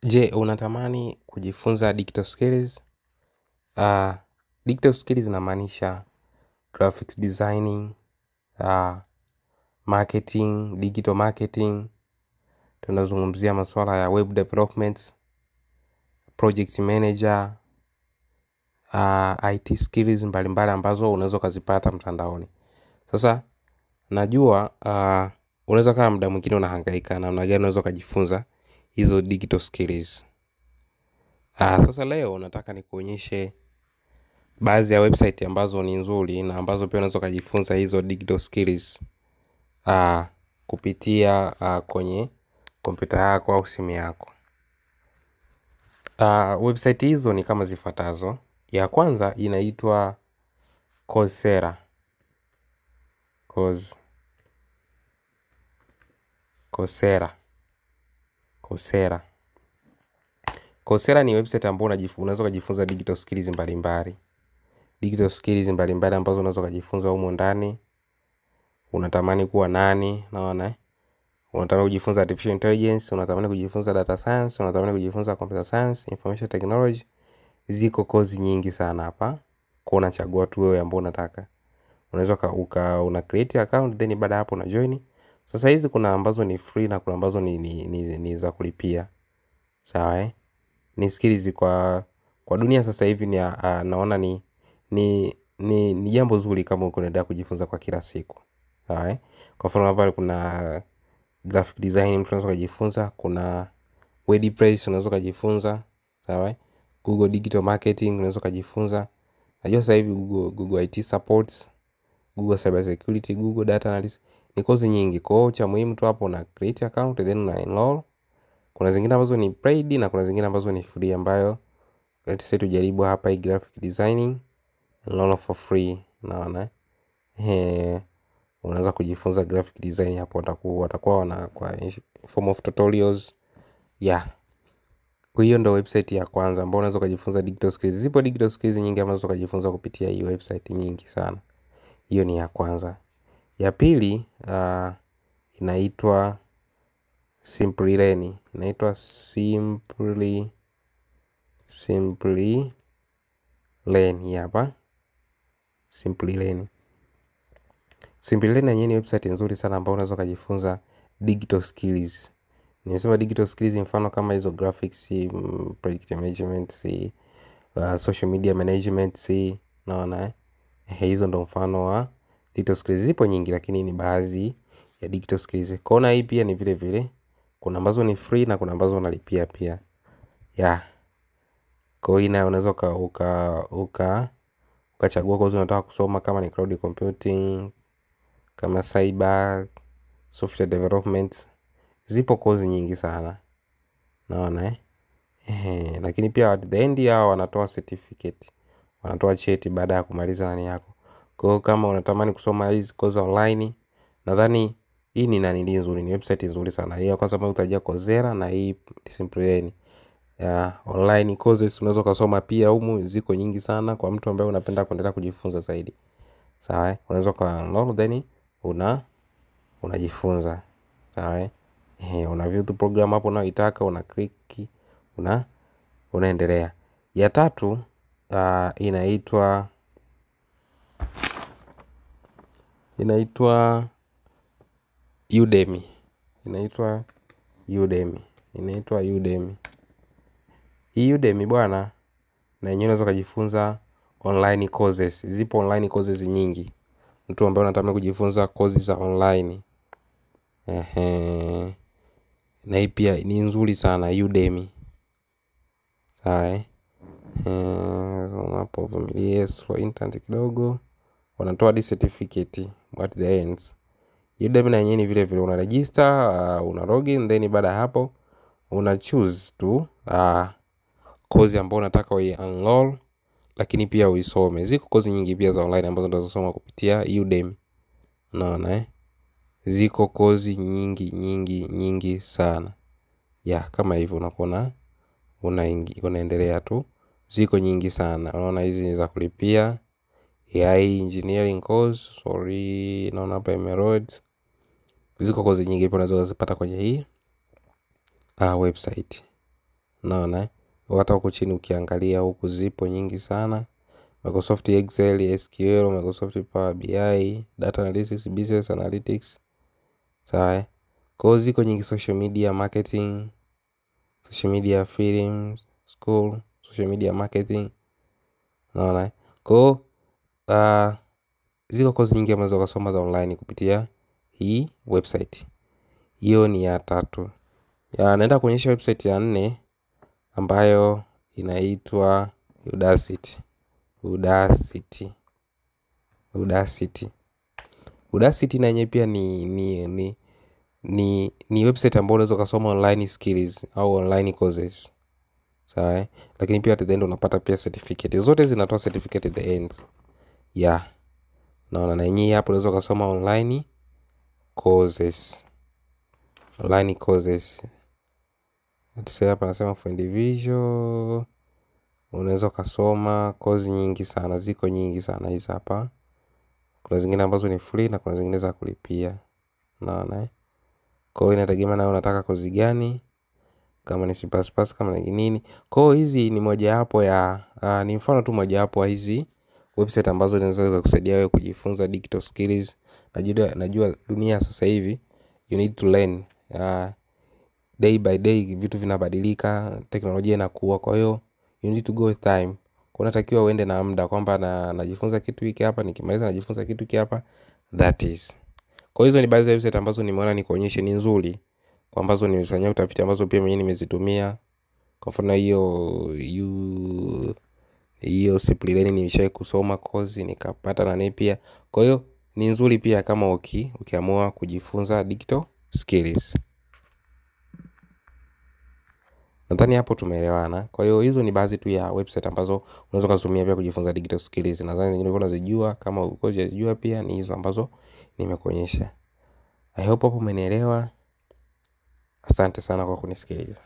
Je, unatamani kujifunza digital skills? Digital skills inamaanisha graphics designing, marketing, digital marketing. Tunazungumzia masuala ya web development, project manager, IT skills mbalimbali ambazo unaweza ukazipata mtandaoni. Sasa najua unaweza kama muda mwingine unahangaika namna gani unaweza ukajifunza hizo digital skills. Sasa leo nataka nikuonyeshe baadhi ya website ambazo ni nzuri na ambazo pia unaweza ukajifunza hizo digital skills kupitia kwenye kompyuta yako au simu yako. Website hizo ni kama zifuatazo. Ya kwanza inaitwa Coursera. Coursera. Coursera. Coursera ni website ambayo unaweza kujifunza digital skills mbalimbali. Digital skills mbalimbali ambazo unaweza kujifunza humo ndani. Unatamani kuwa nani? Naona unatamani kujifunza artificial intelligence, unatamani kujifunza data science, unatamani kujifunza computer science, information technology. Ziko kozi nyingi sana hapa. Kwa unachagua tu wewe ambao unataka. Unaweza una create account then baada hapo una join. Sasa hizi kuna ambazo ni free na kuna ambazo ni za kulipia. Sawa eh? Ni skills kwa dunia sasa hivi ni naona ni jambo zuri kama uko unaendelea kujifunza kwa kila siku. Sawa eh? Kwa mfano hapa kuna graphic design mtu unaweza kujifunza, kuna WordPress unaweza kujifunza, sawa eh? Google Digital Marketing unaweza kujifunza. Najua sasa hivi Google IT supports, Google Cyber Security, Google Data Analysis. Ni kozi nyingi. Kwa hiyo cha muhimu tu hapo una create account then una enroll. Kuna zingine ambazo ni paid na kuna zingine ambazo ni free, ambayo let's say tujaribu hapa hii graphic designing, enroll for free. Naona unaweza kujifunza graphic design hapo, watakuwa wana kwa form of tutorials. Yeah. Kwa hiyo ndio website ya kwanza ambayo unaweza kujifunza digital skills. Zipo digital skills nyingi ambazo kujifunza kupitia hii website nyingi sana. Hiyo ni ya kwanza. Ya pili inaitwa Simplilearn. Inaitwa Simplilearn hapa. Simplilearn. Simplilearn yenyewe ni website nzuri sana ambayo unaweza kujifunza digital skills. Nimesema digital skills mfano kama hizo graphics, project management, social media management, naona hizo ndo mfano wa digital skills. Zipo nyingi lakini ni baadhi ya digital skills. Kona hii pia ni vile vile. Kuna ambazo ni free na kuna ambazo unalipia pia. Yeah. Kwa hiyo unaweza ukachagua kozi unataka kusoma, kama ni cloud computing, kama cyber, software development. Zipo kozi nyingi sana. Naona lakini pia at the end yao wanatoa certificate. Wanatoa cheti baada ya kumaliza nani yako. Kwa hiyo kama unatamani kusoma hizi kozi online, nadhani hii ni nani nzuri, ni website nzuri sana. Hiyo kwanza ambayo utajia Coursera na hii Simplilearn. Online courses unaweza kusoma pia humu, ziko nyingi sana kwa mtu ambaye unapenda kuendelea kujifunza zaidi. Sawa eh? Unaweza ka enroll then unajifunza. Sawa eh? Una view tu program hapo unayoitaka, una click, unaendelea. Ya tatu inaitwa Udemy. Inaitwa Udemy. Inaitwa Udemy. Hii Udemy bwana, na yenyewe unaweza kujifunza online courses. Zipo online courses nyingi. Mtu ambaye unatamani kujifunza courses za online. Na hii pia ni nzuri sana Udemy. Sawa eh? Unapovumilia kwa internet kidogo, wanatoa hadi certificate at the end. Udemy na yenyewe ni vile vile una register, una login then baada hapo una choose tu kozi ambayo unataka ui-enroll, lakini pia uisome. Ziko kozi nyingi pia za online ambazo unazosoma kupitia Udemy. Unaona Ziko kozi nyingi nyingi nyingi sana. Ya, kama hivyo unakuwa unaendelea tu. Ziko nyingi sana. Unaona hizi ni za kulipia. AI engineering course, sorry, naona hapa Emerald. Ziko kozi nyingi pia unaweza kuzipata kwenye hii website. Unaona? Hata huku chini ukiangalia huku zipo nyingi sana. Microsoft Excel, SQL, Microsoft Power BI, Data Analysis, Business Analytics. Sawa. Kwa hiyo ziko nyingi, social media marketing, social media film school, social media marketing. Unaona? Kwa hiyo ziko course nyingi ambazo ukasoma za online kupitia hii website. Hiyo ni ya tatu. Ya, naenda kuonyesha website ya nne ambayo inaitwa Udacity. Udacity. Udacity. Udacity na yenyewe pia ni website ambayo unaweza ukasoma online skills au online courses. Sawa, eh? Lakini pia at the end unapata pia certificate. Zote zinatoa certificate at the end. Yeah. Naona na yenyewe hapo unaweza ukasoma online courses. Online courses. Let's say hapa nasema for individual, unaweza ukasoma course nyingi sana, ziko nyingi sana hizi hapa. Kuna zingine ambazo ni free na kuna zingine za kulipia. Unaona, eh? Kwa hiyo inategemea na unataka kozi gani, kama ni C++, kama ni nini. Kwa hiyo hizi ni mojawapo ya ni mfano tu mojawapo wa hizi website ambazo zinaweza kukusaidia wewe kujifunza digital skills. Najua dunia sasa hivi you need to learn day by day, vitu vinabadilika, teknolojia inakuwa, kwa hiyo you need to go with time. Kwa unatakiwa uende na muda kwamba na najifunza kitu hiki hapa, nikimaliza najifunza kitu hiki hapa, that is. Kwa hizo ni baadhi ya website ambazo nimeona nikuonyeshe ni nzuri, kwa ambazo nimefanyia utafiti, ambazo pia mwenyewe nimezitumia. Kwa mfano hiyo Simplilearn nimeshawahi kusoma course nikapata nani pia. Kwa hiyo ni nzuri pia kama ukiamua kujifunza digital skills. Nadhani hapo tumeelewana. Kwa hiyo hizo ni baadhi tu ya website ambazo unaweza kuzitumia pia kujifunza digital skills. Nadhani zingine ulikuwa unazijua, kama ulikuwa hujazijua pia ni hizo ambazo nimekuonyesha. I hope hapo umenielewa. Asante sana kwa kunisikiliza.